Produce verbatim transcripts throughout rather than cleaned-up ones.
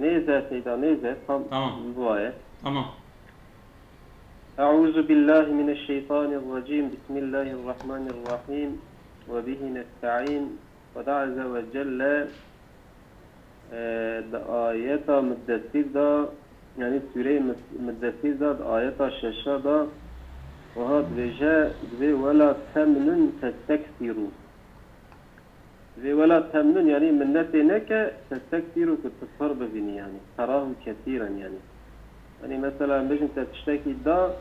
Nêze, seyda, nêze. Tam Tamam. Bi waye. Tamam. أعوذ بالله من الشيطان الرجيم. بسم الله الرحمن الرحيم. وبه نستعين. Xweda Azze ve Celle, e, di ayeta Muddessir de, yanî sûreyê Mud-, Muddessir de, di ayeta şeşa de, wiha dibêje, dibê, "Wela temnun testekfîrû." Vê wela temnun, yanî minnetê neke, testekfîrû, ku tu pir bibînî, yanî terahu kesîren, yanî. Yanî mesela em bêjin te tiştekî da,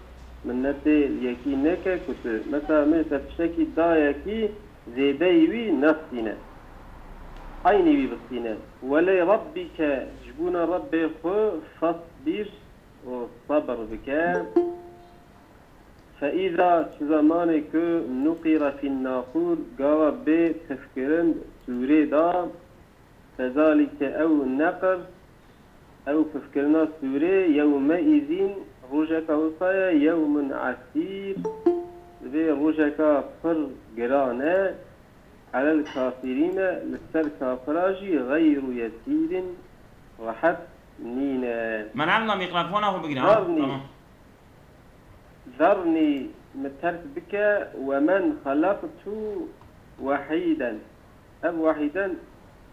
minnetê li yekî neke ku tu, mesela min te tiştekî da yekî, zêdeyî wî nestîne. Eynî wî bistîne. Welê Rebbike, ji bona Rebbê xwe, fesbir, û sebir bike. فإذا، çi zemanê ku, نقر في الناقور، gava bê tifkirin sûrê da, فذلك، ew neqir, ew tifkirina sûrê, يومئذ، rojeka wisa ye, يوم عسير، divê rojeka pir giran e, على الكافرين، li ser kafira jî, غير يسير، rehet nîne. Men'emna mîkrofona xwe bigire, ha? Zarnî. Tamam. Zernî, min terk bike, we men xelaqtu wehîden. Ev wehîden,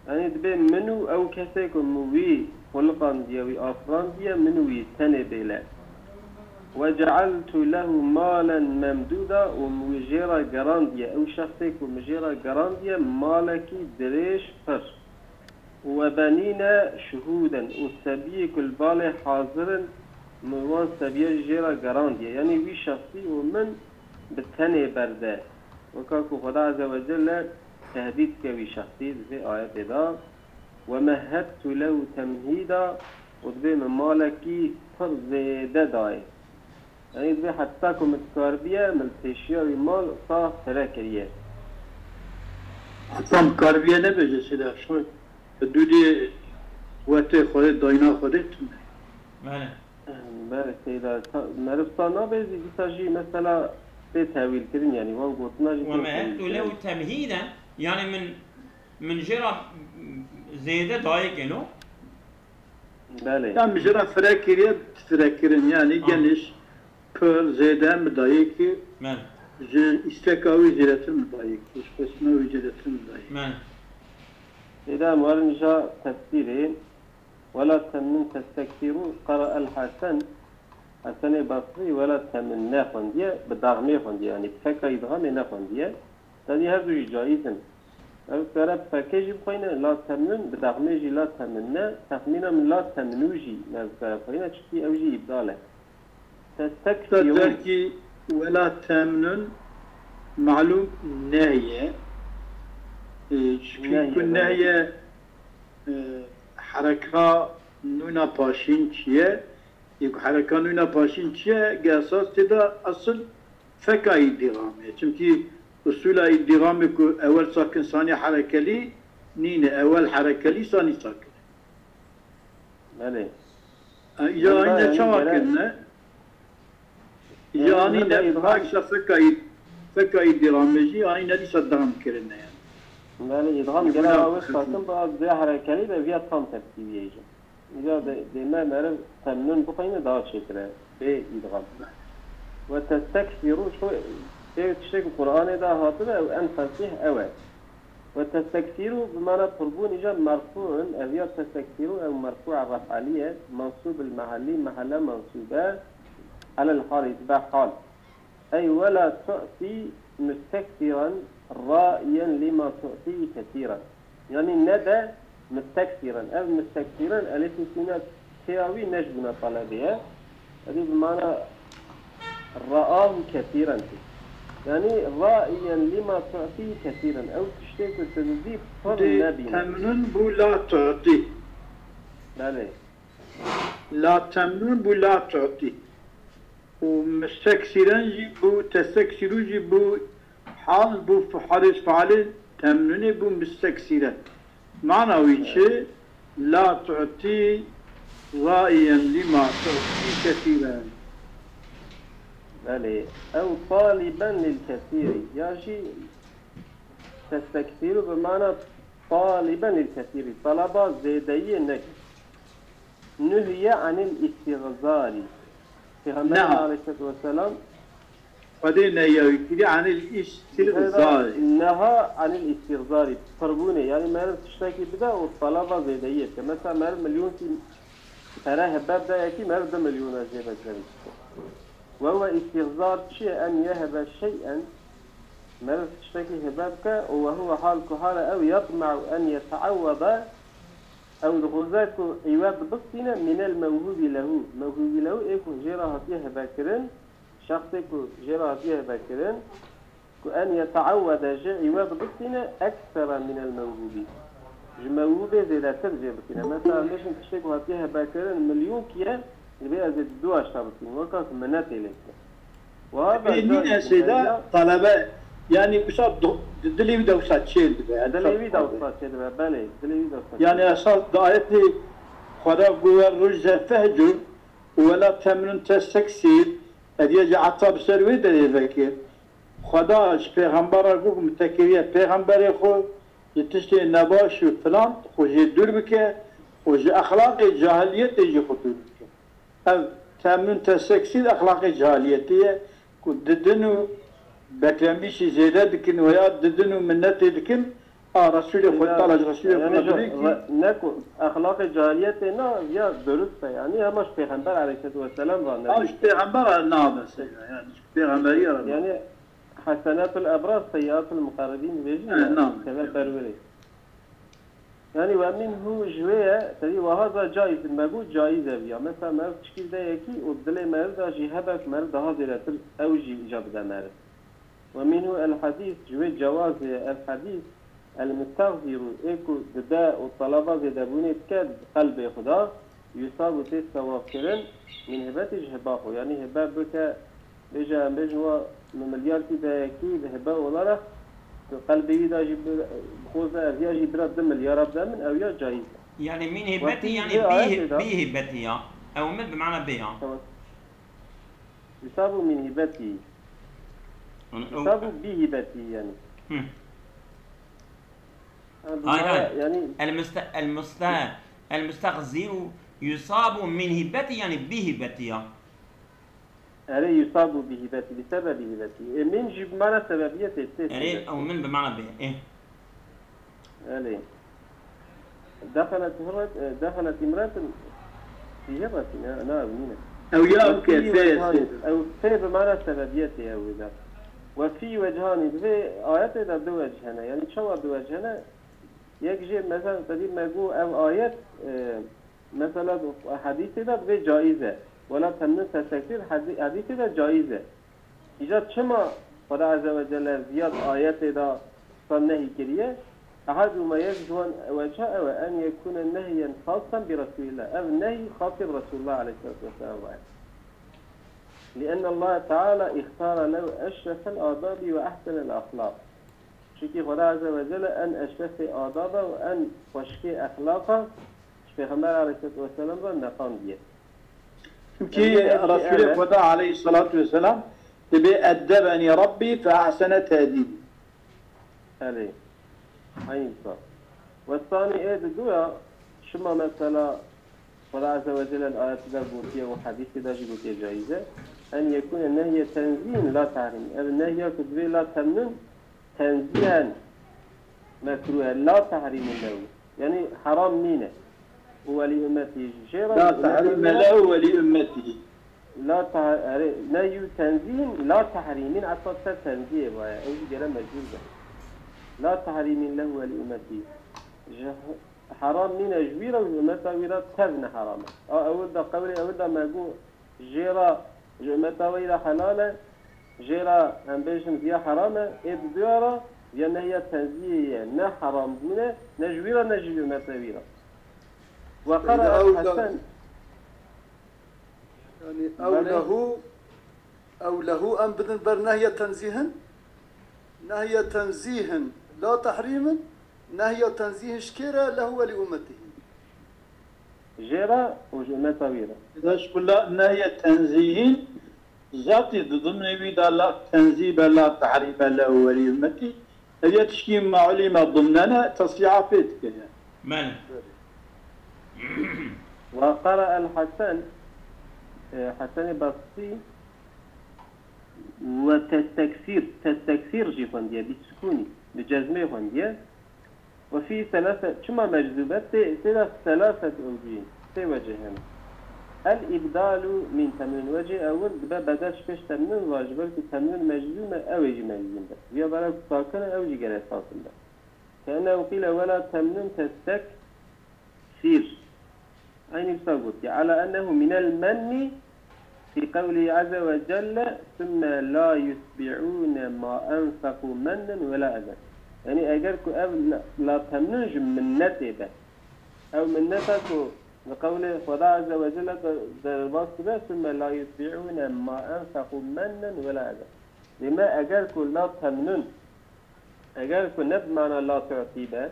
yanî dibê min û ew kesê ku min wî xuliqandiye, wî afirandiye, min û wî tenê bêle. Ve cealtu lehu malen memdûda, û min wî jê re gerandiye, ew şexsê ku min jê re gerandiye, malekî dirêj pir. Ve benîne şuhûden, û sebiyê ku li balê hazir in, min wan sebiye jê re gerandiye. Yanî wî şexsî û min bi tenê berde. Weka ku Xweda Azze ve Celle tehdîd dike wî şexsî di vê ayetê de, "Ve mehhedtu lehu temhîda", û dibê min malekî pir zêde dayê. Yanî divê heta ku min dikaribiye, min li pêşiya wî mal sax pere kiriye. Heta min karibiye nebêje, seyda, şoy hidûdê wetê Xwedê, dayîna Xwedê tune. Bele. Bele, seyda, ta-, meriv sa nabe zî, dîsa jî mesela tê tewîl kirin, yanî wan gotina jî tê tewîl kirin. Ve mehhedtu lehu temhîden, yanî min, min jê re zêde dayê gelo. Belê. Ya min jê re fire kiriye, fire kirin, yanî Ha. geniş, pir, zêde min dayê kir. Belê. Ji îsteka wî zêdetir min dayê kir, ji xwestina wî zêdetir min dayê kir. Belê. Seyda, em werin ja tefsîrê. Wela temnun testekfîrû, qera el Hesen, Hesenê Basrî, wela temnun nexwendiye, bi daxmê xwendiye, yanî bi feka îdxamê nexwendiye. Tevî her du jî caiz in. Ev kare bi fekê jî bixwîne, la temnun, bi daxmê jî la temnunne, texmîna min la temnû jî me bi kare bixwîne, çikî ew jî îbdal e. Testekfîrû. Derkî wela temnun malûm nehye. E, çikî Nehye, ku belê. nehye, e, hereka nûna paşîn çi ye? Yek hereka nûna paşîn çi ye? Ge esas tê de esil feka îdîgamê. Çimkî usûla îdîgamê ku ewel sakin sanî herekelî nîne. Ewel herekelî sanî sakin. Belê. E, îca Yanî anî ne yanî çawa gere- kirine? Îca Yanî anî ne ne îdgam- eksa feka îd-, feka îdîgamê jî anî ne dîsa dam kirine yanî. Belê, îdgam Îdgam gere awe kirine. sakin bi az bê herekelî ve viya tam tepkî biyê jî. Îca de, dê me meriv temnun bixwîne daha çêtir e. Bê îdgam. Ve testekfîrû, ço-, pê tiştê ku Qur'anê de hatine, ew en fesîh ew e. Ve testekfîrû bi mana pirbûn, îca merfû'un, ev ya testekfîrû, ew merfû'a ref'alî ye, mansûb il mehellî, mehelle mansûb e, elel halî, dibe hal. Ey wela tu'tî mustekfîran ra'iyen lima tu'tî kesîran. Yanî nede mustekfîran. Ev mustekfîran, elif û sîna têya wî ne ji bona talebê ye. Evî bi mana ra'ahu kesîran tê. Yanî ra'iyen lima tu'tî kesîran. Ew tiştê ku tu didî pir Dê nebîne. temnun bû la tu'tî. Belê. La temnun bû la tu'tî. Û misteksîren jî bû, testeksîrû jî bû, hal bû, fi-, halê fialê temnunê bû misteksîren. Mana wî çi? La tu'tî ra'iyen lima tu'tî kesîren. Belê. Ew taliben lil kesîrî. Ya jî testeksîrû bi mana taliben lil kesîrî. Talaba zêdeyiyê neke. Nuhiye anil istihzari. Peyxember Neha. aleyhissalatu vesselam Xwedê nehyawî kirî anil îstîxzarî. Neha anil istihzari. Pirbûnê. Yani meriv tiştekî bide û talaba zêdeyiyê bike. Mesela meriv milyonkî pere hebe bide yekî, meriv du milyona jê beklevî dike. Ve huve istihzar çi ye? En yehebe şey'en, meriv tiştekî hebe bike û ve huve hal ku hale ew yetme'u en yete'ewwede, ew dixwaze ku îwed bistîne minel mewhubi lehu. Mewhubi lehu ê ku jê re hatiye hebekirin, şexsê ku jê re hatiye hebekirin, ku en yete'ewwede jê îwed bistîne eksera minel mewhubi. Ji mewhubê zêdetir jê bistîne. Mesela em bêjin tiştê ku hatiye hebekirin milyonk ye, divê ez ê du aşta bistînim. Weka ku minetê lê bike. Wa hada Bê nîne caiz sêde ya. Talebe, yani wisa do- di dilê wî de wisa çêl dibe. Yani Dilê wî de çok wisa çêdibe, belê. Dilê wî de wisa Yani esas di ayetê Xweda got, "Ve rujze fehcur û wela temnun testeksîr", hediye ji ata bi ser wê derê vekir. Xweda ji pêxembera got, "Min te kiriye pêxemberê xwe, ji tiştê nebaş û filan xwe jê dûr bike û ji exlaqê cahiliyetê jî xwe dûr bike." Ev temnun testeksîr exlaqê cahiliyetê ye ku didin û beklemîşî zêde dikin veya didin û minnetê dikin, a Resûlê Xwedê, Teala ji Resûlê Xwedê dibê kî. Ne ku exlaqê cahiliyetê na, ya durust e, yani hema ji Pêxember aleyhissalatu vesselam re ne. Ev ji Pêxembera nabe seyda, yani ji Pêxemberiya re nabe. Yani hasenatul ebrar, seyyiatul muqarribîn dibêjin. Evet, nabe. Teve berwirê. Yani ve minhu ji wê ye, tevî ve haza caiz, me got caiz e viya. Mesela meriv tişkî de yekî û dilê meriv de jî hebe ku meriv daha zêdetir ew jî îca bide meriv. Ve minhu el hadîs, ji wê cewazê ye, el hadîs, el mustexzîru, ê ku dide û talaba zêdebûnê dike di qelbê xwe de, yusabu tê sewab kirin, min hibetî ji hiba xwe. Yani hibe bike, bêje em bêjin wa min milyar kî de yekî bi hibe olarak, tu qelbê wî de jî bi- bixwaze ev ya jî bira du milyara bide min, ew ya caiz e. Yani min hibetî, yani bî hibetî ya. Ew min bi mana bê ya. Tamam. Yusabu min hibetî. Yusabu bi hibetî yani. Hay hay. Yani el muste el muste el mustexziru yusabu min hibetî, yani bi hibetî ya. Erê yusabu bi hibetî, bi sebebi hibetî. E, min jî bi mana sebebiyetê tê. Erê ew min bi mana bê. E. Elê. Dexelet hurret, e, dexelet imretun. Dîje basî, ne, ne, ew nîne. Ew ya ew ke fê. Ew fê bi mana sebebiyetê ew da. Ve fî wechani, di vê ayetê de du wech hene. Yani çawa du wech hene? Yek jê mesela tevî me got ev ayet, e, mesela hadîsê de divê caiz e. Wela temnun testektir hadîsê de caiz e. Îca çima Xweda Azze ve Celle viya ayetê de san nehî kiriye? Ehadûma yek ji wan weca ew e, en yekûne nehyen xasan bi Resûlillah. Ev nehyî xasê bi Resûlillah aleyhisselatu vesselam ve ye. لأن الله تعالى اختار له أشرف الآداب وأحسن الأخلاق. Çimkî Xweda Azze ve Celle en eşrefê adaba û en xweşikê exlaqa ji Pêxember aleyhisselatu vesselam re neqandiye. Çimkî Resulê Xweda aleyhisselatu vesselam dibê eddebenî Rabbî fe ahsene tedîbî. Elê. Eyn sa. Westanî ê didu ya, şima mesela Xweda Azze ve Celle li ayetê de gotiye û hedîsê de jî gotiye caiz e. En yekûne nehye tenzîhin la tehrîm. Ev nehya ku divê la temnun tenzîhen mekruh e, la tehrîmin lehu. Yani heram nîne. Û welî ummetî jê re La tehrîme lehu welî ummetî. La tah-, erê, nehyû tenzîhin, la tehrîmin, esas ser tenzîyê vaye. Ew jî gere mecbûr be. La tehrîmin lehu welî ummetî. Ji heram nîne ji wî re û ji ummeta wî re tev ne heram e. A ewil de qewlê ewil de me got, jê re ji ummeta wî re helal e, jê re em bêjin viya heram e, ê di duya re viya nehiya tenzîyê ye, ne heram bûne, ne ji wî re ne ji ummeta wî re. Ve qera el-Hesen. Yani ew lehu, ew lehu em bidin ber nehye tenzîhin. Nehye tenzîhin la tehrîmin, nehye tenzîhin ji kê re, lehu welî ummetî. Jê re û ji ummeta wî re. Êda ji kula nehye tenzîhin zatî di dimnê wî de la tenzî be la tehrî be lehu welî ummetî. Ev ya tişkî ma ulîme dimnene tesrîha pê dike yani. Belê. Ve qara el Hasan, e, Hasanê Basrî, ve testeksîr, testeksîr jî xwendiye, bi sukûnî, bi cezmê xwendiye. Ve fî selase, çima meczûb e? Tê, tê de selaset ewcî, sê wecih hene. El îbdalu min temnûn, wecihê ewil dibe bedel ji pêş temnûn ve ji ber ku temnûn meczûm e, ew ê jî meczûm be. Viya bera ku sakin e, ew jî gerek sakin be. Ke ennehu qîle wela temnûn testek sîr. Eynî wisa gotiye. Ala ennehu minel menni fî qewlî azze ve celle, "Sümme la yutbi'ûne ma enfeqû mennen ve la eden." Yanî eger ku ev la, la temnûn ji minnetê be. Ev minneta ku li qewlê Xweda azze ve celle de, derbas dibe, "Sümme la yutbi'ûne ma enfeqû mennen ve la eden." Dê me eger ku la temnûn, eger ku ne bi mana la tu'tî be,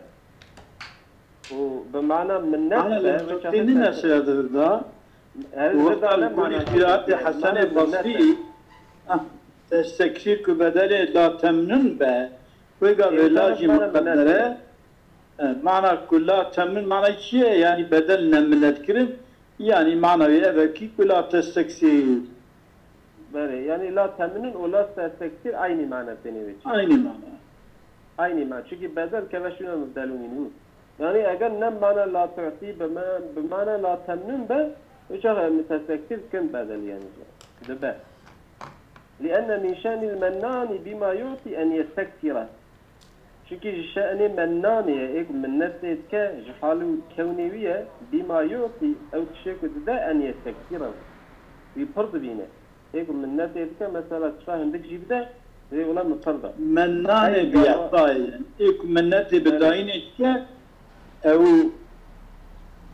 û bi mana minnet Ana be, li wê çaxê Tirmizî ne ters e. Şeya di vir de. Her Û vir de wexta ne li gorî mana qîraetê tu'tî ye, Hesenê mana minnet Basrî, be. Ah, testekfîr ku bedelê la temnûn be, wê gavê Ê, la sana jî sana minnet muqedder e. be. E, mana ku la temnûn mana çi ye? Yanî bedel neminetkirin. Yanî mana wê ev e kî ku la testekfîr. Belê, yanî la temnûn û la testekfîr eynî mana têne wê çi? Eynî mana. Eynî mana. Çunkî bedel keve şûna mubdelûnî nû. Yanî eger ne mana la tu'tî bi me-, bi mana la temnûn be, wê çax em testekfîr kin bedel yanî. Dibe. Li enne min şenil mennani bima yu'tî en yestekfîre. Çunkî ji şenê mennanê ye, ê ku minnet lê dike, ji hal û kewnê wî ye, bîma yu'tî, ew tiştê ku dide, en yestekfîre. Wî pir dibîne. Ê ku minnet lê dike, mesela çiqa hindik jî bide, dibê wela min pir da. Mennanê Ey, bi ya- etayê ye. Ê ku minnetê bi Evet. dayînê dike, ew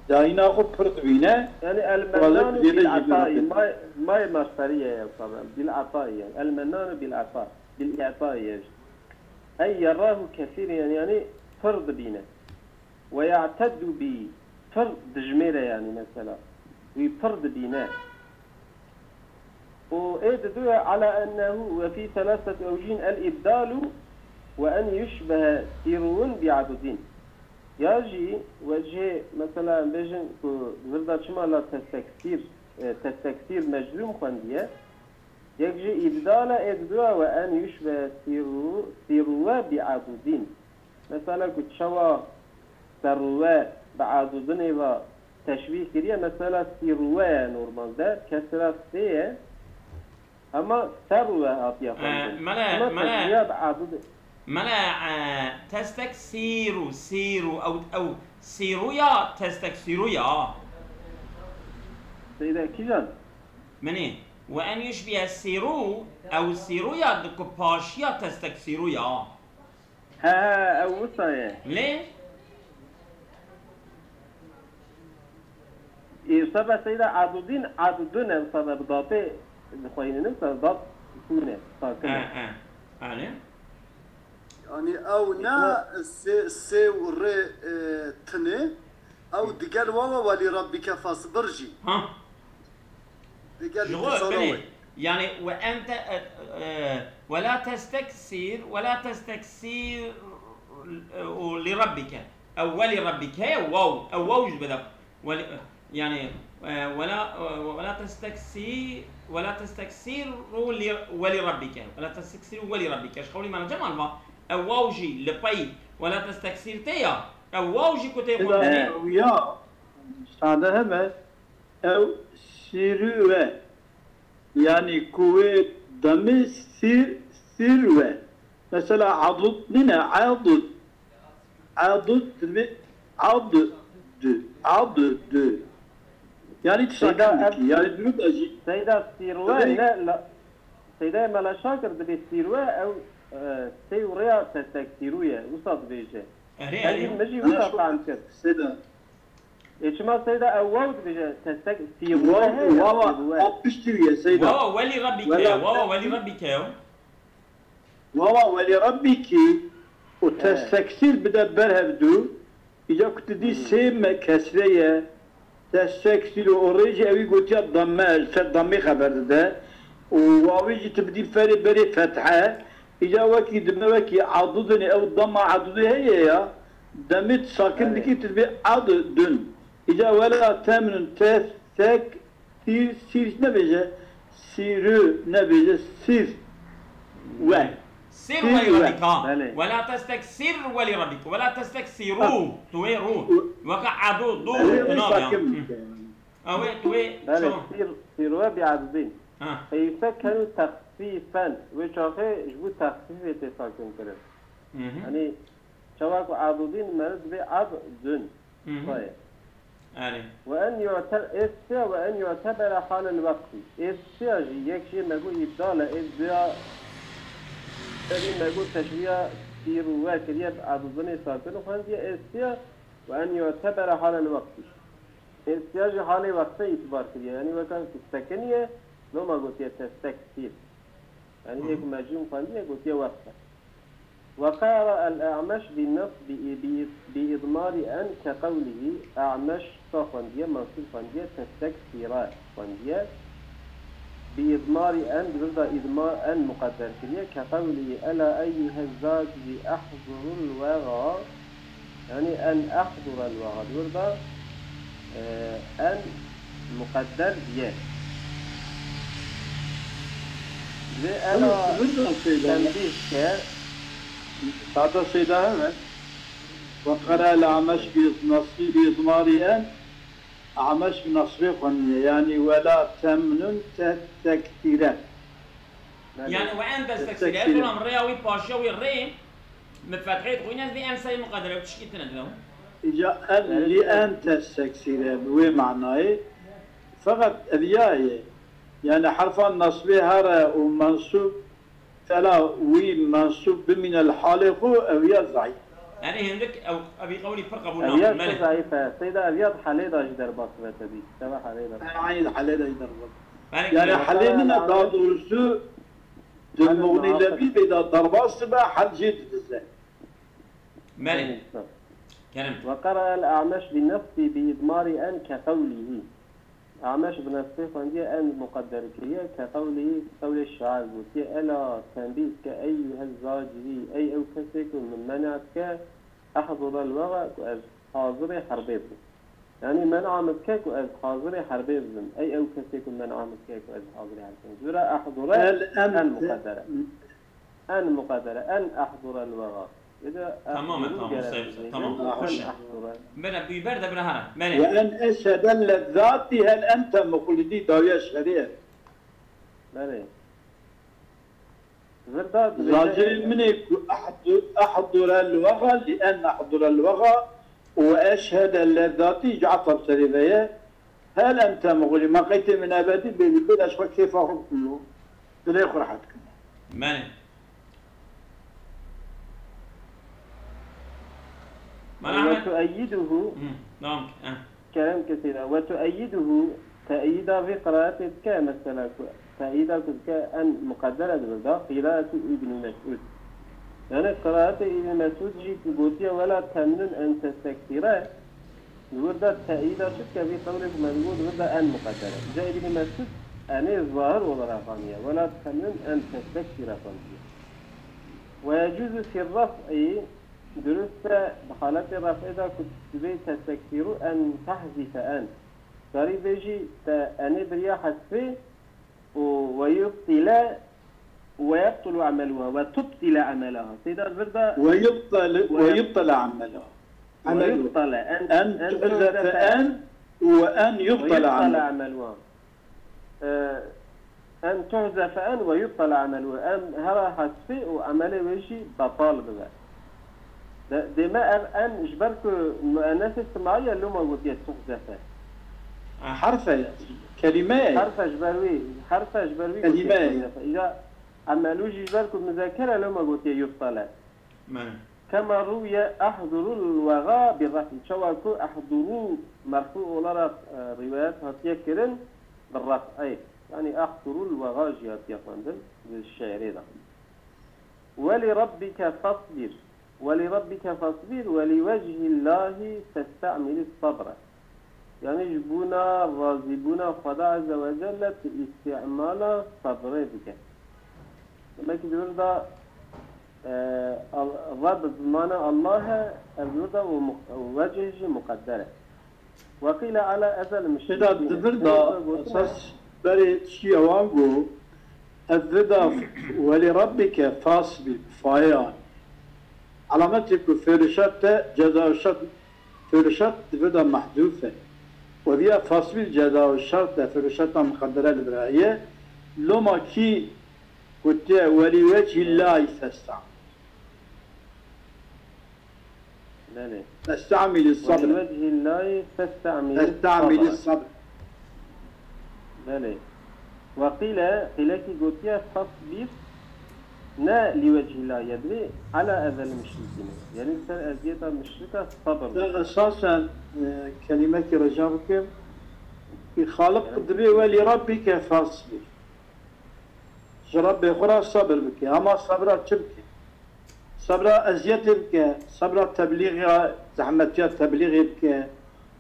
dayîna xwe pir dibîne. Yani el Wazî mennanu dibê bil jî atayî, minnet. may, may masderiye ye, tamam. Bil atayî yani. El mennanu bil ata. Bil atayî ye. Ey yerahu kesîr, yani, yani pir dibîne. Ve ya'teddu bi, pir dijmêre yani mesela. Wî pir dibîne. Û ê didu ye ala ennehu ve fî selaset ewcîn el ibdalu ve en yuşbehe sîrûn bi adudîn. Ya jî wecihê, mesela, em bêjin ku vir de çima la testek sîr, e, testek sîr mecrûm xwendiye, Yek jî îbdal e, ê diduya we en yuşbe sîru-, sîruwe bi adudîn. Mesela ku çawa serruwe bi adudinê ve teşbîh kiriye, mesela sîruwe ye normalde, kesra sê ye. Hema serruwe hatiye E, xwendin. mele, Hema mele, teşbîha bi adudê. mele, e, testek sîru, sîru, ew, ew, sîru ya, testek sîru ya. Seyda Kijan. Minî. Ve en yuşbiye sîru, ew sîru ya di ku paşiya testek sîru ya. He, he, ew wisa ye. Lê? Ê, sebe seyda adudîn, adudun ew sebe bi datê dixweynin, sebe dat sukûn e, sakin e. He, he. Belê. Yanî ew ne sê, sê û rê, e, tinê, ew digel wawa welî Rabbike fasbir jî. Ha. Digel Ji xwe, îtisala belê. wê. Yani, we ente, e, e, we la testeksîr, we la testeksîr, e, û li Rabbike. Ew welî Rabbike ye, waw. Ew waw ji bide. Welî, e, yani, e, we la, e, we la testeksî-, we la testeksîru li, welî Rabbike. We la testeksîru welî Rabbike. Ji qewlî me re Cemal va, ew waw jî li pey we la testeksîr tê ya. Ew waw jî ku tê Seyda xwendinê. ew ya, sade hebe, ew sîrû we. Yanî ku wê demê sîr, sîr we. Mesela adud nîne, adud. Adud dibê adud, adud. Yanî tu Seyda, sakin dikî. em, Yani durum da jî. Seyda sîrwe Tabii. ne, la, Seyda Mela Şakir dibê sîrwe ew, e, sê û rêya testek sîrû ye. Wisa dibêje. Erê, Ev erê. jî min jî wisa Ana şu fehm kir. Seyda. Ê çima seyda ew waw dibêje, testek sîrû Waw, heye, wawa, sîrû. Wawa welî Rabbike Wela ya, wawa welî Rabbike ya. Wawa welî Rabbike û He. testek sîr bide ber hevdu. Îca ku tu dî Hmm. sê me kesre ye, testek sîr û rê jî ewî gotiya damme, li ser dammê xeber dide. Û wawê jî tu bidî ferê berê fethe. Îca wekî dime wekî adudinê ew dama adudê heye ya. Demê tu sakin Erê. dikî tu dibê adudun. Îca wela temnun testek sîr, sîr nebêje, sîrû nebêje, sîr we. سر ولربك. Belê. ولا تستكثر ولربك. ولا تستكثروا. Tu wê rû. Weka adu, du, Wê tu nav ya. sakin bike. Ew ê, tu wê Belê, çawa? Sîr, sîrû we bi adidîn. Ha. Ey yüksek kenu tehfîfen. Wê çaxê ji bo tehfîfê tê sakin kirin. Mhm. Yanî, çawa ku adidîn meriv dibê adidûn. Mhm. Xweyê. Erê. Ve en yu'te-, êstiya ve en yu'tebere halel wekti. Êstiya jî yek jê me got îbdal e, êstiya serî me got teşwîya sîr û we kiriye, bi adidinê sakin xwendiye, êstiya ve en yu'tebere halel wekti. Êstiya jî halê wextê îtibar kiriye. Yanî weka ku sekiniye, loma gotiye testek sîr. Yanî Hı hı. yek mecnûn xwendiye, gotiye wexte. وقرأ الأعمش بالنصب بإ-، بإ-، بإضمار أن كقوله. A'meş sa xwendiye, mensûb xwendiye, testek sîre xwendiye. بإضمار أن, di vir de îdmar en muqedder kiriye. كقوله ألا أيها الزاجر أحضر الوغى. Yanî en ehdurel weha di wir de, e, en muqedder diye. Divê ela Ew, wir de seyda. Tembîh ke. Sata seyda hev e. Ve qere el ameş bi nasî bi idmarî en. Ameş bi nasbê xweniye. Yanî wela temnun te tektîre. Belê. Yani we en destek Destek sîre, sîre. Duran rêya wî paşiya wî rê, bi fethê dixwîne, vê en sey muqedere, tişkî tine dine. Îca en, Evet, li evet. En tesek sîre, bi wê manayê. Feqet ev ya ye. Yani herfan nasbê here û mensûb, tela wî mensûb bimîne li halê xwe, ev ya zayîf. Yani hindik ev, ev qewlî pir qebûl Ev ya nakin, belê. Zayîf e. Seyda ev ya di helê de jî derbas dibe tebî. Teva helê de. Eynî helê de jî derbas. Belê Yani ki. Helê min e, daha doğrusu, di Muxnî Lebîbê de derbas dibe, hel jê didize. Belê. Kerem. وقرأ الأعمش بالنصب بإضمار أن كقوله. Ameş bi nesbê xwendiye en muqedder kiriye, كقوله, qewlê şair gotiye, ألا, tembîh ke, أيها الزاجري, ey ew kesê ku min mena dike, أحضر الوغى, ku ez hazirê herbê bim. Yanî men'a min dike ku ez hazirê herbê bibim. Ey ew kesê ku men'a min dike ku ez hazirê herbê bibim. Ji vir re ehdure Hel em en te- muqedder e. En muqedder e. En ehdure el-wega. Lê de Tamam e, ehduru tamam, gerek Musa, dibêje. Tamam, Aha. Xweş e. Ehdure. Bere, bi ber de bira hara. Belê. Ve en eşhede lezzati hel ente muxlidi dawiya şerî. Belê. Vir de dibêje Zajê min ê ku ehdu-, ehdure el-wega, li en ehdure el-wega û eşhede lezzatî ji etef serê ve ye. Hel ente muxlidi, ma qeytê min ebedî bê li bê de ji xwe kêfa xwe bikim. Dilê xwe rehet kim. Belê. Mana Ve Ahmet. Tueyyiduhu. Hı, devam ki. Heh. Kerem kesî de. Ve tueyyiduhu, te'yîda vê qiraetê dike, mesela ku te'yîda ku dike en muqeddere di vir de, qiraetu Îbnî Mesûd. Yani qiraetê Îbnî Mesûd jî ku gotiye wela temnun en testeksîre, di wir de te'yîda çi dike vî qewlê ku me digot di wir de en muqeddere. Îca Îbnî Mesûd enê zahir olarak aniye. Wela temnun en testeksîre xwendiye. Ve yecûzu fî raf'i, durust e, bi haletê raf'ê de ku divê testeksîru en tehzîfe en. Karî bêjî te enê biriya hezfê û ve yubtile, ve yebtulu emeluha, ve tubtile emelaha. Seyda vir de Ve yubtale, ve yubtale emeluha. Ve Emelu. yubtale. En, En en tuhzefe tuhzefe en ve en ve yubtale emeluha. E, en tuhzefe en ve yubtale emeluha. En hera hezfê û emelê wê jî betal bibe. De, dême ev en ji ber ku muennesê simaî ye, loma gotiye tuhzefe. Herf e, kelîme ye. Herf e ji ber wî, herf e ji ber wî Kelîme gotiye ye. Tuhzefe. Îca emelû jî ji ber ku muzekker e, loma gotiye yubtale. Belê. Kema ruwiye ehdurul wega bi raf'i. Çawa ku ehduru merfu olarak, e, rivayet hatiye kirin bi raf'i. Yani ehdurul wega jî hatiye xwendin di şiirê de. Ve li rabbike fasbir. Ve li rabbike fasbir ve li vecihillahi festa'milis sabre. Yani ji bona razîbûna Xweda Azze ve Celle tu îstîmala sebrê bike. Demek ki di vir de, e, Al-, Reb bi mana Allah e, ev di vir de û mu-, û vecih jî muqedder e. وقيل على أذى المشركين. Hêda di vir de esas berê çiya wan got, ev vir de ولربك فاصبر, faye anî. Alametê ku fêlû şert e, ceza û şert, fêlû şert di vir de mehdûf e. Wediya فاصبر ceza û şert e, fêlû şerta muqedere li vir heye. Loma kî gotiye ولوجه الله فاستعمل. Belê. فاستعمل الصبر. ولوجه الله فاستعمل فاستعمل الصبر. الصبر. Belê. وقيل, qîlekî gotiye فاصبر, ne لوجه الله ye, divê على أذى المشركين. Yani ser eziyeta müşrika sabir. Da esasen e, kelimekî rica bikim. Xaliq dibê ولربك فاصبر. Ji Rebbê xwe re sabir bike. Ama sabira çi bike? Sabira eziyetê bike, sabira teblîxa, zehmetiya teblîxê bike,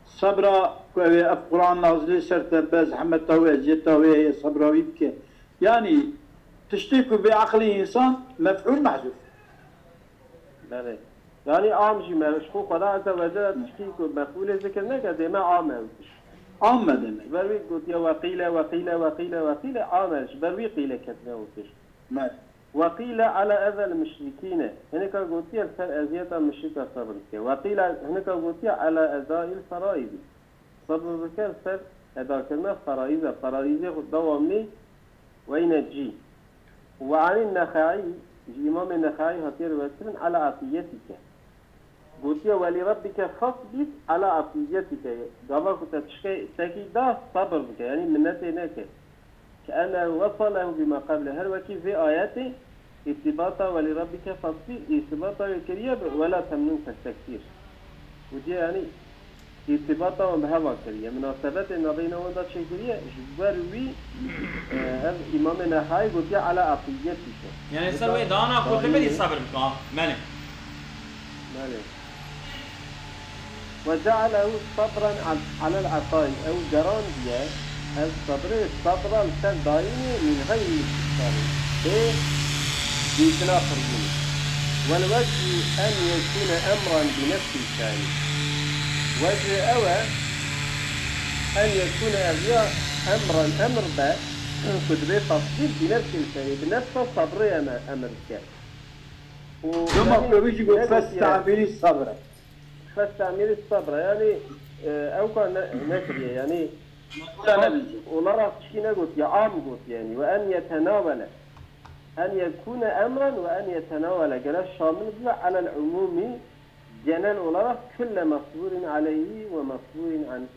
sabira ku ew ê ev Quran nazilê ser te be, zehmeta wê, eziyeta wê heye, sabira wî bike. Yanî tiştê ku bê eqlê însan mef'ûl mehzûf e. Belê. Yani am jî me, ji xwe Xweda Azze ve Celle tiştî ku mef'ûlê zikir neke, dê me am ew tişt. Am me demek. Ji ber wî gotiye وقيل, وقيل, وقيل, وقيل, am e, ji ber wî qîle ketine û tişt. Me. وقيل على أذى المشركين. Hinika gotiye ser eziyeta müşrika sabir bike. وقيل, hinika gotiye على أداء الفرائض. Sabir bike ser edakirina feraiza. Feraizê xwe dewamlî weyne cî. وعن النخعي, ji Îmamê Nexaî hatiye riwetkirin على عطيتك. Gotiye ولربك فاصبر على عطيتك. Gava ku te tişkê tekî da, sabir bike, yanî minetê neke. كأنه وصله بما قبله. Her wekî vê ayetê îrtîbata ولربك فاصبر îrtîbata wê kiriye bi ولا تمنن تستكثر. Û cê yanî îrtîbata wan bi hev a kiriye. Minasebetê navbeyna wan de çêkiriye. Ji ber wî, e, ev Îmamê Nexayî gotiye على عطيتك. Yani ser wê dana ku tu berî sabir bika. Belê. Belê. وجعله صبرا على العطاء. Ew gerandiye, ev sabrê, sabra li ser dayînê min xeyr min kuştarê. Bê dîtina qirgûnê. والوجه أن يكون أمرا بنفس الفعل. Wecihê ew e, أن يكون, ev ya emran, emr be, ku dibê tasdîq بنفس الفعل, bi nefsa sabrê em, emr dike. Û Dema ku ew jî got فاستعمل الصبر. فاستعمل الصبر, yani, e, ew ka ne, nekiriye, yani, Mef'ûla nebî. olarak tişkî negotiye, am gotiye, yani, وأن يتناول, أن يكون أمرا وأن يتناول, gerek şamil bibe على العموم, genel olarak, كل مصبور عليه ومصبور عنه.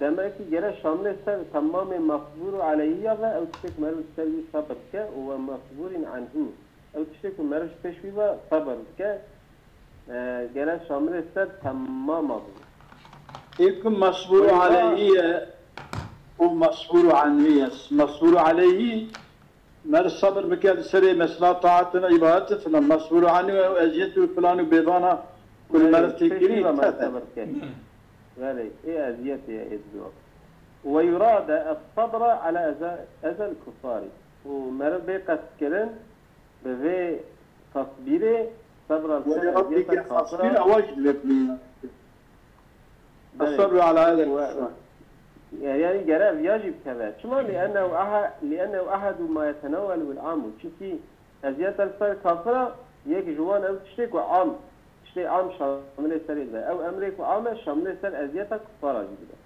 Demek ki gerek şamilê ser temamê مصبور عليه ya ve, ew tiştek meriv ser wî sabir bike û ومصبور عنه. Ew tiştek ku meriv ji pêş wî ve sabir bike, e, gerek şamilê ser temama bibe. Ê ku مصبور عليه ye û مصبور عنه ye. مصبور عليه, meriv sabir bike li serê mesela taatin, îbadetin filan. مصبور عنه ew eziyet û filan û bêvana ku li meriv tê kirî, Pêşî ve tete. Sabir bike. Belê, ê eziyetê ye, ê dido. ويراد الصبر على أذى, أذى الكفار. Û meriv bê qestkirin bi vê tasbîrê, sabra li ser ولربك eziyeta فاصبر, kafira. ewa jî dilê bûye. Belê. الصبر على هذا Ve- الكفار. Yani gerek viya jî bikeve. Çima? لأنه أح-, لأنه أحد ما يتناوله العام. Çimkî eziyeta li ser kafira yek ji wan ew tiştê ku am, tiştê am şamilê serê dibe. Ew emrê ku am e, şamilê ser eziyeta kufara jî dibe.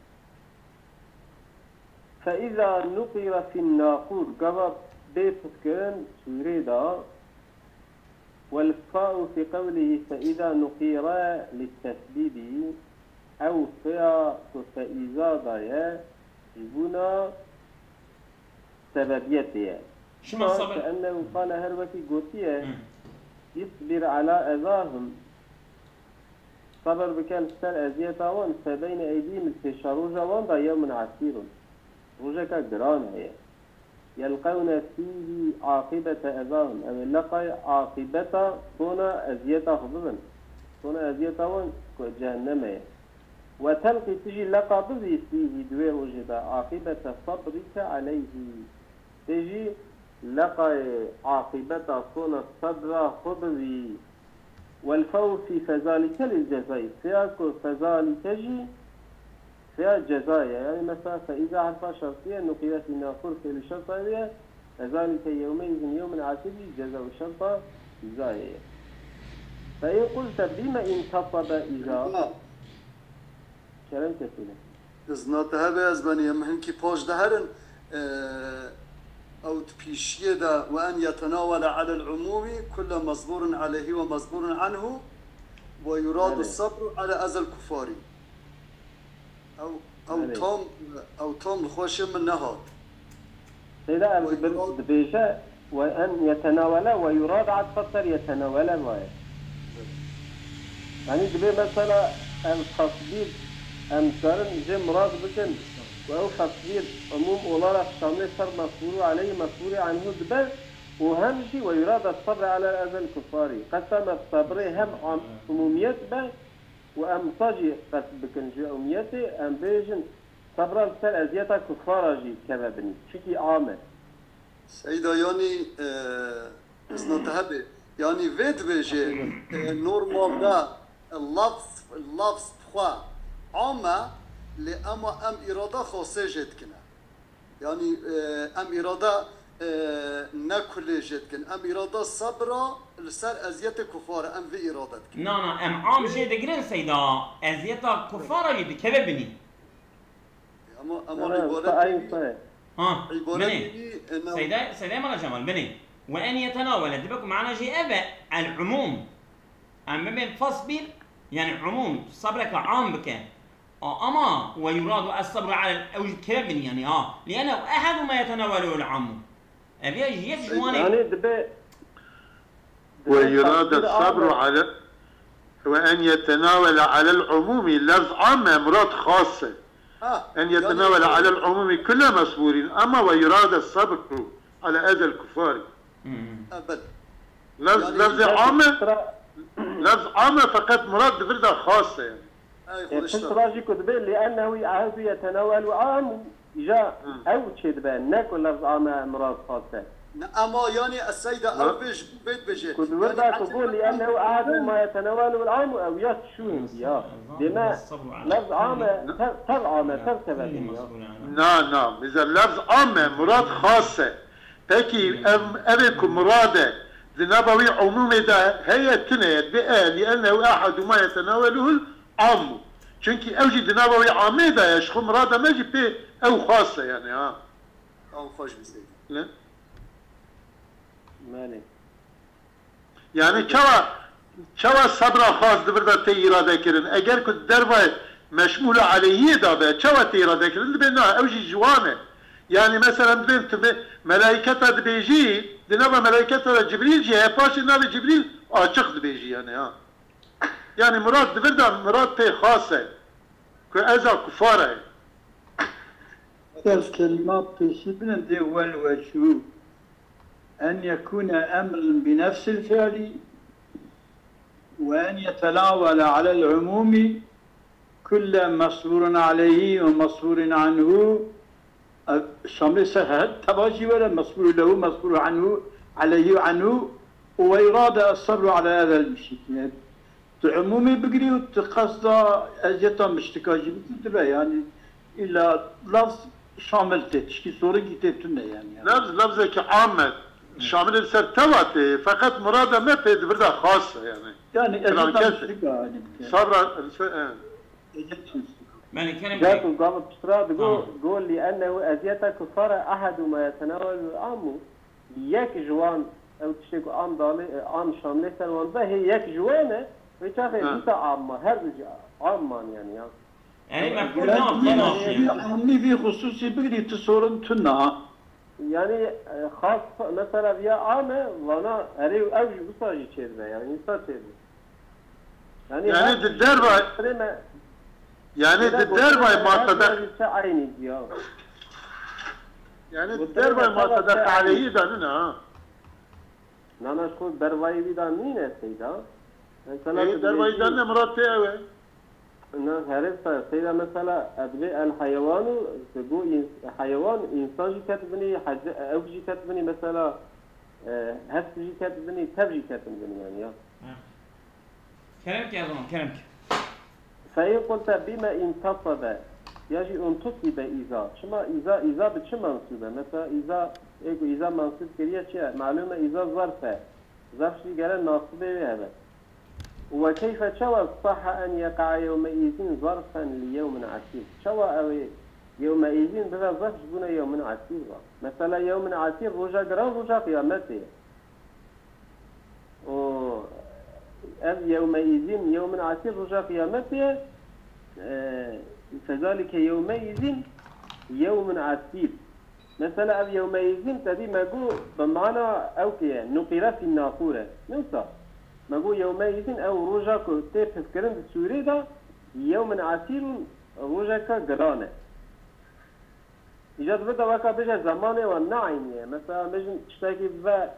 فإذا نقر في الناقور, gava bê piskirin sûrê da, والفاء في قوله فإذا نقر للتسبيب, ew fêya ku فإذا da ye, ji bona sebebiyetê ye. Şima sabir. كأنه قال, her wekî gotiye, Hı. اصبر على أذاهم, sabir bike li ser eziyeta wan, فبين أيديهم, li pêşeroja wan de, يوم عسير, rojeka giran heye. يلقون فيه عاقبة أذاهم, ew ê leqay aqîbeta sona eziyeta xwe bibin. Sona eziyeta wan ku cehenneme ye. وتلقي, tu jî leqa bibî, فيه, di wê rojê de, عاقبة صبرك عليه. Tu jî leqayê aqîbeta sona sebra xwe bibî. والفو في فذلك للجزاء. Fiya ku fezalike jî fiya cezayê ye. Yani mesela fe îza harfa şertî ye, nuqîle fî nafûr fiilî şerta wê ye. Fezalike yewme îzin yewmin asîb jî ceza û şerta îzayê ye. Fe in qulte bîme intasabe îza. Kerem kesîne. Zina te hebe ez benî, em hinkî paş de herin, e, ew di pîşiyê de, "Ve en yetenawele alel umûmî kulle mezbûrin aleyhî ve mezbûrin anhu ve yuradu Belê. Sabru ale ezel kufarî." Ew, ew Belê. Tam, ew tam li xweşê min nehat. Seyda, em Ve dibir-, yurad- dibêje, "Ve en yetenawele" ve yurad atfa ser "yetenawele" vaye. Yani dibê mesela em tasbîr, em karin jê murad bikin ku ew tasbîr umûm olarak şamlê ser mesbûrû aleyhî mesbûrî anhu dibe û hem jî "ve yurad sabr ala ezel kufarî". Qesta me sabrê hem am-, umûmiyet be û em wisa jî qest bikin ji umûmiyetê, em bêjin sabra li ser eziyeta kufara jî keve binî. Çikî am e. Seyda, yanî, e, ez na te hebê. Yanî vê dibêje, e, normalde, e, lafz, lafz bi xwe am e, lê ema em îrada xasê jê dikine. Yanî, e, em îrada, e, ne kulê jê dikin. Em îrada sebra li ser eziyetê kufar e, em vê îrade dikin. Na, na, em am jê digirin Seyda, eziyeta kufara jî dikeve binî. Ama, ama Ha, îbare sa-, ay, nî-, sa-, Ha, îbare binê. Nî-, e, ne- Seyda, Seyda Mala Cemal, binê. Ve en yetenawele, dibe ku mana jî ev e, el umûm. Em bibên fasbîr, yani umûm, sabreke am bike. A, ama ve yuradu es sabru alel, ew jî dikeve binî yani, ha. Li'ennehu ehadu ma yetenaweluhul ammu. Ev ya ji yek ji wan e. Yani dibe, dibe Ve yurade tasbîr sabru ale. Ale, ve en yetenawele alel umumi lafz amme murad xas e. Ha, En yani yetenawele alel umumi kulle mesbûrîn, ama ve yurade sabru ale ezel kufarî. Hmm. Ebed. Lafz, Yani lafzê işte ame, sıra- lafz ame, feqet murad di vir de xas e yani. Ey, E, xwe pişt işte. Ra jî ku dibê, "Li'ennehu ahdu yetenawelu am", îja Hı. ew çêdibe, ne ku lafz ame murad xas e. Ne, ama yani ez seyda Ha? ew bêj, bê dibêje. Ku di wir de Yani ku ez got, "Li'ennehu ahdu ma yetenawelu am", ew ya çû hindi ya. Dême lafz ame, tev, tev ame, tev teve din ya. Na, na, bize lafz ame murad xas e. Pekî ev, ev ê ku murad e, di nava wî umûmê de heye, tune ye, dibê e, "Li'ennehu ahadu ma yetenaweluhul ammu". Çunkî ew jî di nava wî amê de ye, ji xwe murada me jî pê ew xas e yani, ha. Ew xweş bi seyda. Ne? Belê. Yani çawa, çawa sebra xas di vir de tê îrade kirin? Eger ku dervayê meşmûl aleyhiyê de be, çawa tê îrade kirin? Dibê na, ew jî ji wan e. Yani mesela dibên tu vê melaîketa dibêjî, di nava melaîketa de Cibrîl jî heye, paşê navê Cibrîl açiq dibêjî yani, ha. Yani murad di vir de murad pê xas e. Ku eza kufar e. Ser kelîma pêşî binin dê wel weçû. En yekûne emrin bi nefsil fi'lî ve en yetenawele alel umûmî kulle mesbûrin aleyhî ve mesbûrin anhu. Ev şamlê ser her teva jî were, mesbûr lehu, mesbûr anhu, aleyhî ve anhu, û ve irade es-sabru ala ezel müşrikîn. Tu umûmî bigirî û tu qesda eziyeta müşrika jî bikî dibe, yani îlla lafz şamil tê, tişkî sorinkî tê tune yani. Lafz, lafzekî am e, şamilê li ser teva tê, feqet murada me pê di vir de xas e yani. Yani eziyeta Filan kes e. Müşrika yani. Sabra, li ser, e. Eziyeta müşrika. Belê, kerem Caku bey. Gava piştra digo, Tamam. Go li ennehu eziyeta kufara ahadu ma yetenawelu amu. Yek ji wan, ew tiştê ku am dalê, e, am şamlê ser wan be, hê yek ji wan e, wê çaxê Ha. dîsa am ma, her du jî am man yani ya. Erê, mefhûm Gerek na, yani tamam. Vî amî, vî xusûsî bigirî, tu sorin tune. Yani, e, xas, mesela viya am e, vana erê ew jî wisa jî çêdibe, yani wisa çêdibe. Yani Yani her di dervay-, Kreme, yani kreme di dervay gotinê her masedeq-, her şey aynı ya. Yani di dervay masedeq aleyhî de nîne ha. Nana, ji xwe dervayî wî de nîne seyda. Mesela Ê, tu dervayî dibêjî de ne, murad pê ew e. Na, herê ser seyda, mesela, ez dibê el heyewanu, tu got ins-, heyewan, însan jî ket binî, hece-, ew jî ket binî, mesela, e, hest jî ket binî, tev jî ketin binî yani ya. Hı. Kerem ke, o zaman, kerem ke. Fe in qulte bime intasabe, ya jî untusibe îza. Çima îza, îza bi çi mensûb e? Mesela îza, ê ku îza mensûb kiriye çi ye? Malûm e îza zarf e. Zarf jî gere nasibê wê hebe. Û we keyfe, çawa, sahha en yeqa'a yewmeîzin zarfen li yewmin esîr? Çawa ew ê yewmeîzin bibe zarf ji bûna yewmin esîr ve? Mesela yewmin esîr roja giran, roja qiyametê ye. Û ev yewmeîzin, yewmin esîr roja qiyametê ye. E, fezalike yewmeîzin yewmin esîr. Mesela ev yewmeîzin tedî me got bi mana ew ke ye, nuqîre fî naqûr e. Ne wisa? Me got yewmeîzin ew roja ku tê pifkirin di sûrê de, yewmin esîrûn, rojeka giran e. Îca di vir de weka bêje zemanê wan ne eynî ye. Mesela bêjin tiştekî ve,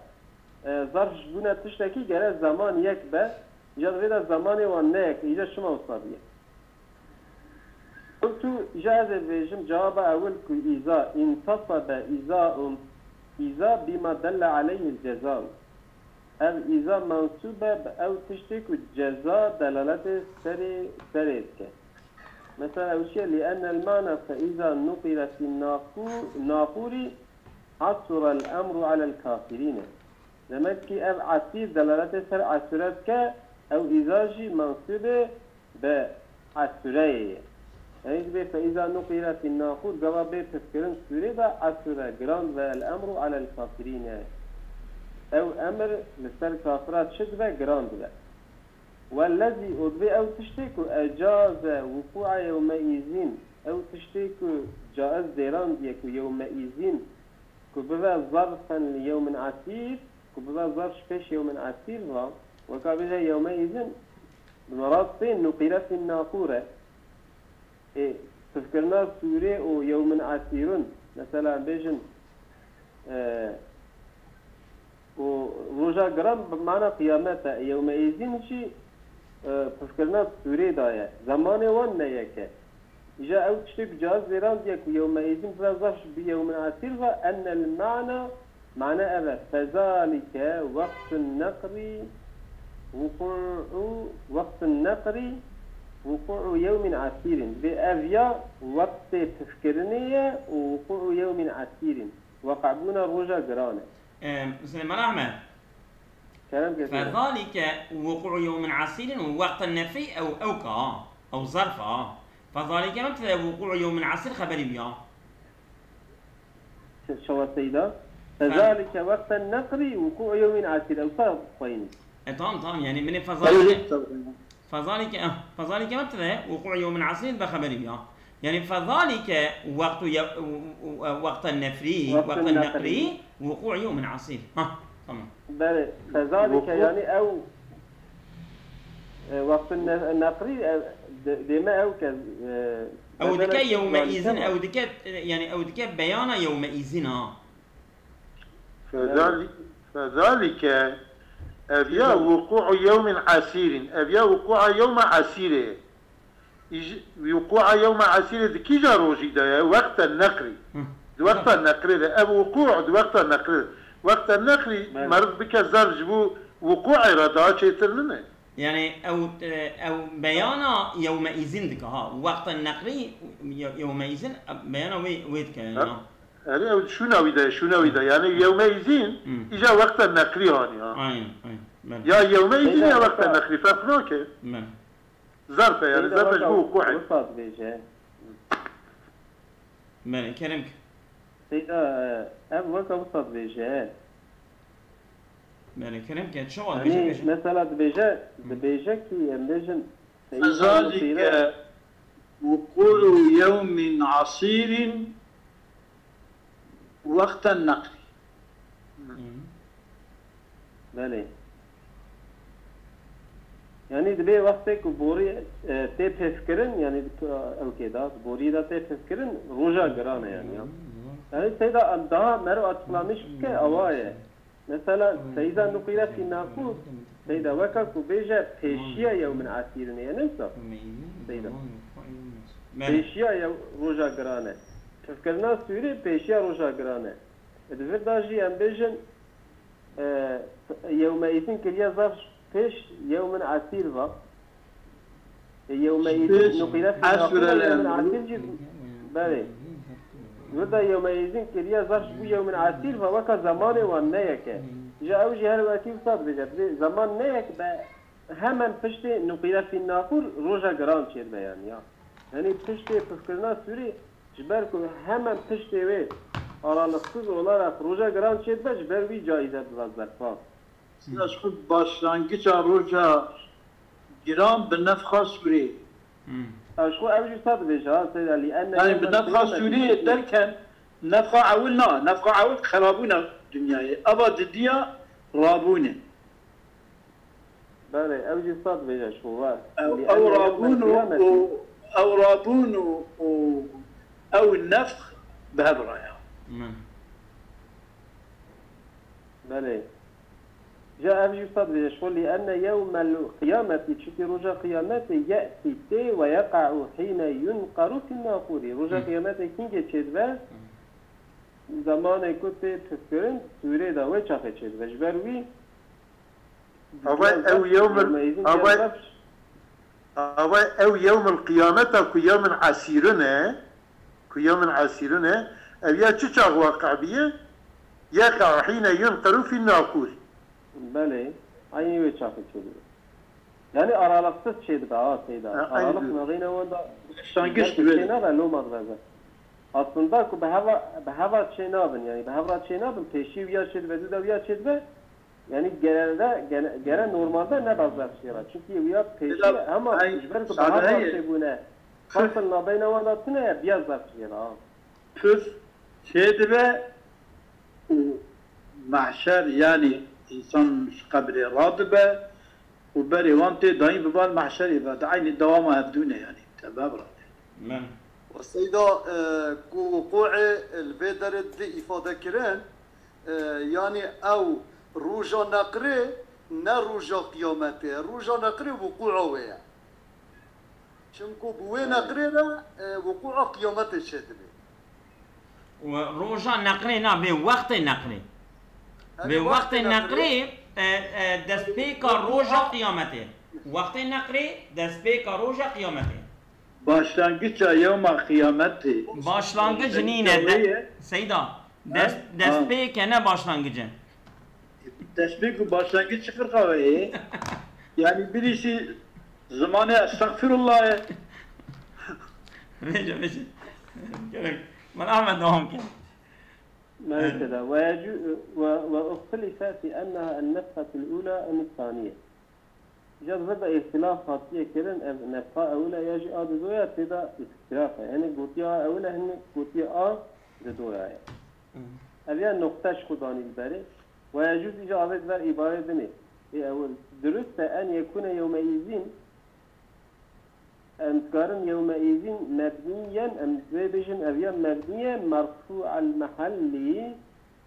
e, zarf ji bûne tiştekî gere zeman yek be, îca di vê de zemanê wan ne yek e. Îca çima wisa bûye? Qultu, îca ez ê bêjim, cewaba ewil ku îza, intasabe îza û îza bima delle aleyhil ceza. Ev îza mensûb e bi ew tiştê ku ceza delaletê serê, serê dike. Mesela ew çi ye? Li ennel mana fe îza nuqîre fî naqû-, naqûrî asurel emru alel kafirîn e. Demek ki ev esîr delaletê ser esûre dike, ew îza jî mensûbê bi esûreyê ye. Yanî dibê fe îza nuqîre fî naqûr, gava bê pifkirin sûrê de esûre giran ve el emru alel kafirîn e. Ew emir li ser kafira çi dibe? Giran dibe. Wellezî, û divê ew tiştê ku ecaze wuqû'a yewmeîzîn, ew tiştê ku caiz dêrandiye ku yewmeîzîn ku bibe zarfen li yewmin esîr, ku bibe zarf ji pêş yewmin esîr ve, weka bêje yewmeîzîn, bi merad tê nuqîre fî naqûr e. Ê, pifkirina sûrê û yewmin esîrun, mesela bêjin, e, û roja giran bi mana qiyamet e, yewme îzîn jî, e, pifkirina sûrê de ye. Zemanê wan ne yek e. Îja ew tiştê ku caiz zêrandiye ku yewme îzîn bibe zarf bi yewmin esîr ve, ennel mana, mane ev e, fezalike wextun neqrî wuqû'u, wextun neqrî wuqû'u yewmin esîrin. Divê ev ya wextê pifkirinê ye û wuqû'u yewmin esîrin. Weqebûna roja giran e. Em, Suleyman Ahmed. Kerem ke. Fezalike wuqû'u yewmin esîrin û wexten nefrî ew ewka, ew zarfa. Fezalike me tide wuqû'u yewmin esîr xeberî biya. Çawa seyda? Fezalike wexten neqrî wuqû'u yewmin esîr. Ew sa xweyîn. E, tamam, tamam, yani min ê fezalike, fezalike, eh, fezalike me tide wuqû'u yewmin esîr be xeberî biya. Yani fezalike wextu ye-, wexten nefrî, wexten neqrî, wuqû'u yewmin esîr. Ha, tamam. Belê, fezalike yani ew, e, wextun ne-, neqrî, e, de-, dême ew ke, e, ew dike yewme îzîn, ew dike, yani ew dike beyana yewme îzîn ha. Fezali-, fezalike, ev ya wuqû'u yewmin esîrin, ev ya wuqû'a yewma esîrê. Îj-, wuqû'a yewma esîrê di kîja rojî de ye? Wexte neqrî. Hı. Di wexta neqrê de. Ev wuqû' di wexta neqrê de. Wexte neqrî, belê, meriv bike zarf ji bo wuqû'ê re daha çêtir nine. Yani ew, e, ew beyana yewme îzîn dike ha. Wexte neqrî, ye-, yewme îzîn, e, beyana wê, wê dike yani. Ha? Ha. Erê, ew şûna wî de, şûna wî de. Yani yewme îzîn, hı, îja wexte neqrî hanî ha. Aynen, aynen. Belê. Ya yewme îzîn ya wexte neqrî, ferq nake. Belê. Zarf e, yani zarf e ji bo wuqû'ê. Wisa dibêje. Belê, kerem ke. Seyda, e, ev weka wisa dibêje. Belê, kerem ke, çawa dibêje, bêje. Mesela dibêje, dibêje ki em bêjin, fezalike wuqû'u yewmin esîrin wexten neqrî. Hı. Belê. Yani dibê wextê ku borî, e, tê pêvkirin, yani di, ew kê de, borî de tê pêvkirin, roja giran e yani ya. Yani seyda em daha mero açıklamış bike, awa ye. Mesela, feyza nuqîre fî naqûr, seyda weka ku bêje pêşiya yewmin esîrin e, ne wisa? Seyda. Belê. Pêşiya yew roja giran e. Pêvkirina sûrê pêşiya roja giran e. Di vir de jî em bêjin, e, yewme îzîn kiriye zarf pêş yewmin esîr va. Yewme îzin nuqîle fî naqûr, yewmin asîr jî, belê. Wê de yewme îzin kiriye zaf ji bo yewmin asîr ve weke zemanê wan ne yek e. Ji ew jî her wekî wisa dibêje, dibê zeman ne yek be hemen piştê nuqîle fî naqûr roja giran çêdibe yani ya. Yanî piştê pifkirina sûrê, ji ber ku hemen piştê wê aralıksız olarak roja giran çêdibe, ji ber wî caize dibe zerfa. Sida ji xwe başlangiça roja giran bi nefxa sûrê. Hmm. Ew ji xwe ew jî wisa dibêje, ha, Seyda, li enne Yani bi yewmel nefxa qiyameti sûrê derken nefxa ewil na, nefxa ewil xerabûna dinyayê. Eva didiya rabûne. Belê, ew jî wisa dibêje ji xwe, wa. Ew, Li ew enne yewmel rabûn û, qiyameti. û, ew rabûn û, û ew nefx bi hev raya. Hmm. Belê. Ja ev jî wisa dibêje, ji xwe, li enne yewmel qiyameti, çunkî roja qiyametê, ye'tî tê, we yeqa'u hîne yunqeru fî naqûrî. Roja Hı. qiyametê kîngê çêdibe, Hı. zemanê ku tê pifkirin, sûrê de wê çaxê çêdibe. Ji ber wî, Ava ew yewmel, ava, ava ew yewmel qiyameta ku yewmin asîrin e, ku yewmin asîrin e, ev ya çi çax waqe biye? Yeqa hîne yunqeru fî naqûr. Belê, eynî wê çaxê çêdibe. Yani aralıksız çêdibe, ha, Seyda. Ha, Aralık aynı. Navîna wenda Başlangıç belki dibe. Çênabe, loma dibeze. Aslında ku bi heva, bi heva çênabin, yani bi hevra çênabin, pêşî wiya çêdibe, dû de wiya çêdibe, yani genelde, gene, gene normalde ne bazı şeyler. Çünkü wiya pêşî Seyda, hema ay, ji ber ku bi heva çêbûne, fasıl nabeyna wenda tune ya, biraz zaf çêdibe, ha. Pir çêdibe û mahşer, yanî însan ji qebrê radibe û berê wan tê dayîn bi van mahşerê ve, di eynî dewama hevdû ne, yanî te bi hev radibe. Men. Wa Seyda, e, ku wuqûê li vê derê di îfade kirin, e, yanî ew roja neqrê ne roja qiyametê ye, roja neqrê wuqûa wê ye. Çimku bi wê neqrê re, e, wuqûa qiyametê çêdibe. Û roja neqrê na, vê wextê neqrê. Vê wextê neqrê, e, e, destpêka roja qiyametê. Wextê neqrê, destpêka roja qiyametê. Başlangıça yewma qiyametê. Başlangıç nîne, de, Seyda. Dest, destpêk e, ne başlangıcı. Destpêk û başlangîç çi firqa ve ye? Yani birisi zimanê estexfirullah ye. Vêce, vêce. Gerek. Min Ahmet devam kir. Maalesef. Ve yecu-, ve, ve uxtilife fi enneha en-nefhatul ula em saniye. Îcar vir de îxtilaf hatiye kirin, ev nefxa ewil e ya jî a didoya tê de îxtilaf e. Hinî gotiye a ewil e, hinî gotiye a didoya ye. Hı. Ev ya noqte ji xwe danî li berê. Ve yecûz îcar avê di ber îbarê dinê. Ê ewil. Dirust e en yekûne yewme îzîn. Em dikarin yewme îzîn mebnîyen, em divê bêjin ev ya mebnî ye, merfû'el mehellî.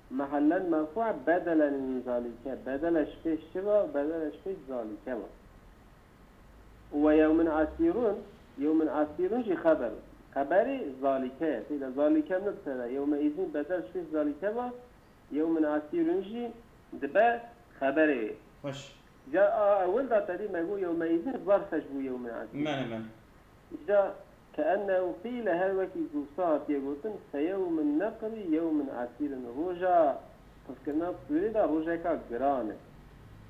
Mehellen merfû, bedelen min zalîke. Bedele ji pêş çi va? Bedele ji pêş zalîke va. Û we yewmin asîrun, yewmin asîrun jî xeber. Xeberî zalîke ye. Tê de zalîke mubteda. Yewme îzîn bedel ji pêş zalîke va. Yewmin asîrun jî dibe xeberê wê. Xweş. Ca a ewil de tedî me got yewme îzîn zarf e ji bo yewmin asîr. Mene, mene. Îca keennehu qîle, her wekî ku wisa hatiye gotin, feyewmin neqrî yewmin asîrin. Roja qizkirina sûrê de rojeka giran e.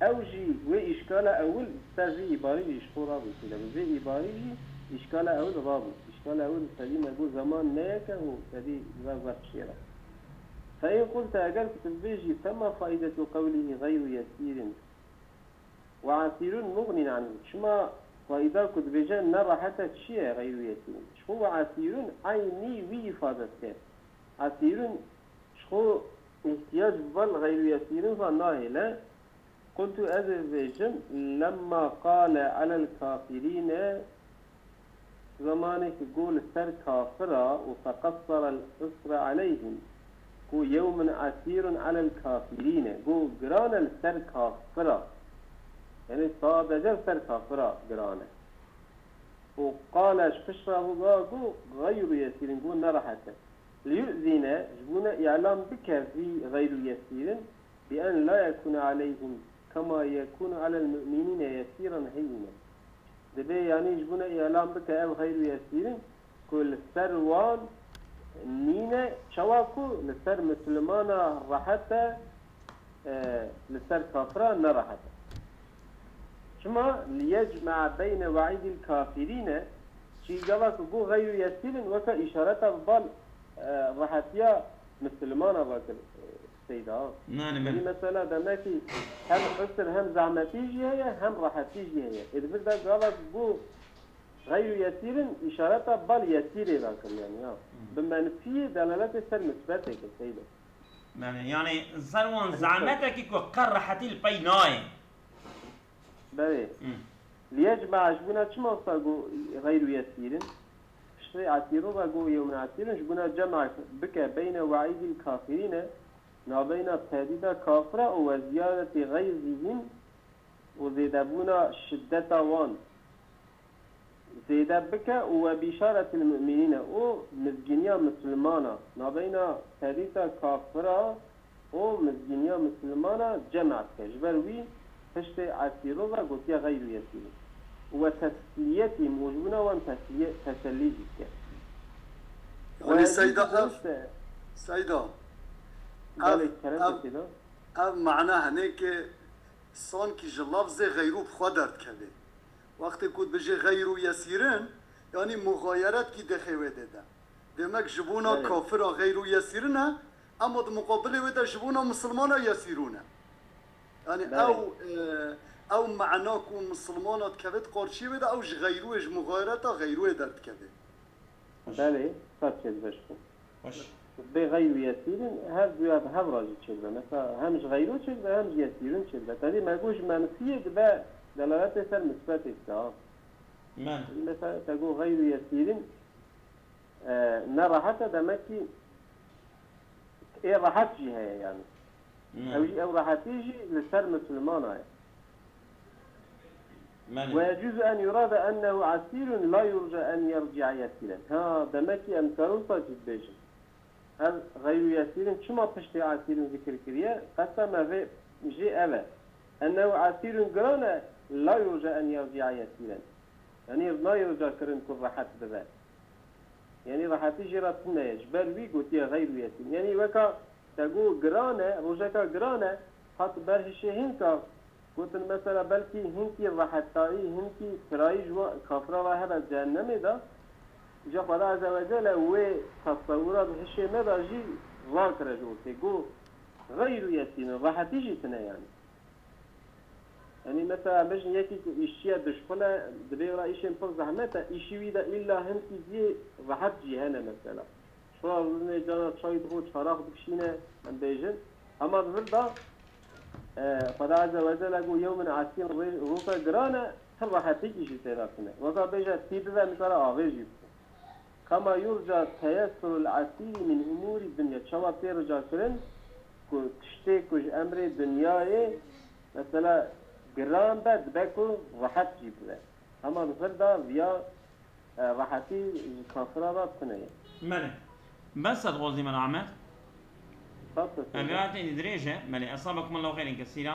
Ew jî wê îşkala ewil ser vî îbarî jî ji xwe rabû tê de. Bi vê îbarî jî îşkala ewil rabû. Îşkala ewil tedî me got zeman ne yek e û tedî zaf zaf çêr e. Fein qulte, eger ku tu bibêjî, fema faidetu qewlihî xeyru yesîrin. Ve asîrun mugnîn anhu. Çima faîda ku dibêje ne rehet e çi ye xeyrû yesîrîn? Ji xwe ve asîrun eynî wî îfade dike. Asîrun ji xwe îhtiyac bi van xeyrû yesîrîn ve nahêle. Qultu, ez ê bêjim, lemma qale alel kafirîne, Zemanê ku got li ser kafira û feqessara l-isra aleyhim, ku yewmin asîrun alel kafirîne, got giran e li ser kafira. Yanî sadece li ser kafira giran e. Û qale ji pişt re got, got gayru yesîrin, got nerehet e. Liyu'zine, ji bo ne îlan bike vî gayru yesîrin, bi en la yekûne aleyhim kema yekûnu alel mu'minîne yesîran heyyîne. Divê yanî ji bûne îlan bike ev xeyr û yesîrin ku li ser wan nîne, çawa ku li ser misilmana rehet e, e, li ser kafira ne rehet e. Çima? Liyecme'a beyne we'îdil kafirîne, çî gava ku got xeyr û yesîrin weke îşareta bi bal, e, rehetiya misilmana vekir, e, Seyda. Nane Êdî me. Mesela demek ki hem usr hem zahmetî jî heye hem rehetî jî heye. Ê di vir de gava ku got xeyr û yesîrin îşareta bal yesîrê ra kir yani ya. Bi menfiyê delaletê ser misbetê kir Seyda. Nane, yani ser wan zahmeteki ku qe rehetî li pey nayê. Belê. Hı. Liyecme'a ji bûna çima wisa got xeyr û yesîrin? Piştî esîrû ve got yewmin esîrin ji bûna cema bike beyne we'îdil kafirîne, nabeyna tehdîda kafira û we ziyadetî xeyzîhîm û zêdebûna şiddeta wan zêde bike û we bîşaretil mu'minîne û mizgîniya misilmana, nabeyna tehdîda kafira û mizgîniya misilmana cem dike. Ji ber wî piştê esîrû ve gotiye xeyr û yesîrû. Û we tesliyetî û ji bûna wan tesliye, tesellî jî dike. Yanî We Seyda jî ev, dibihîste Seyda, Belê, ev, kerem ev, Seyda. Ev mana hene ki sankî ji lafzê xeyrû bi xwe derdikeve. Wextê ku dibêje xeyr û yesîrin, yanî muxayeretkî dixê wê dê de. Demek ji bona Belê. Kafira xeyr û yesîrin e, ema di muqabilê wê de ji bona misilmana yesîrûn e. Yanî Belê. Ew, e, ew mana ku misilmana dikeve di qarşiyê wê de, ew ji xeyrûyê, ji muxayereta xeyrûyê derdikeve. Belê, qet çêdibe ji xwe. Baş. Bê xeyr û yesîrin, her duya bi hev re jî çêdibe. Mesela hem ji xeyro çêdibe, hem ji yesîrin çêdibe. Tevî me got ji menfiyê dibe delaletê ser misbetê dike, ha. Men. Mesela te got xeyr û yesîrin, e, ne rehet e, demek ki ê rehet jî heye yani. Ne. Ew jî, ew rehetî jî li ser misilmana ye. Belê. Ve yecuzu en yurade ennehu esîrun la yurca en yerci'a yesîren. Ha, demek ki em karin sa jî dibêjin. Ev xeyr û yesîrin çima piştê esîrin zikir kiriye? Qesta me vê jê ev e. Ennehu esîrun giran e, la yurca en yerci'a yesîren. Yanî nayê rica kirin ku rehet bibe. Yanî rehetî jê re tune ye. Ji ber wî gotiye xeyr û yesîr. Yanî weka te got giran e, rojeka giran e, hat ber hişê hinka. Gotin mesela belkî hinkî rehetayî, hinkî firayî ji wa-, kafira re hebe cehennemê de. Îca Xweda Azze ve Celle wê tesewura di hişê me de jî rakire ji ortê. Got xeyr û yesîrin, rehetî jî tune yanî. Yanî mesela bêjin yekî ku îşçiye dişxul e, dibê wira îşên pir zehmet e, îşî wî de îlla hinkî zî rehet jî hene mesela. Şoya rûnê cana çay dixwe, çarax dikişîne, em bêjin. Hema di vir de, e, Xweda Azze ve Celle got yewmin esîr, rê-, roza giran e, pir rehetîkî jî tê de tune. Weka bêje tî bibe, nikare avê jî bixwe. Kema yurca teyessurul esîrî min umûrî dinya. Çawa tê rica kirin ku tiştê ku ji emrê dinyayê, mesela, giran be, dibe ku rehet jî bibe. Hema di vir de viya, e, rehetî ji kafira re tune ye. Belê. Bes e, dixwazî me Ahmet. Bes e, Em seyda. Riwayetê dirêj e. Belê. Esabekumullahu xeyren kesîra.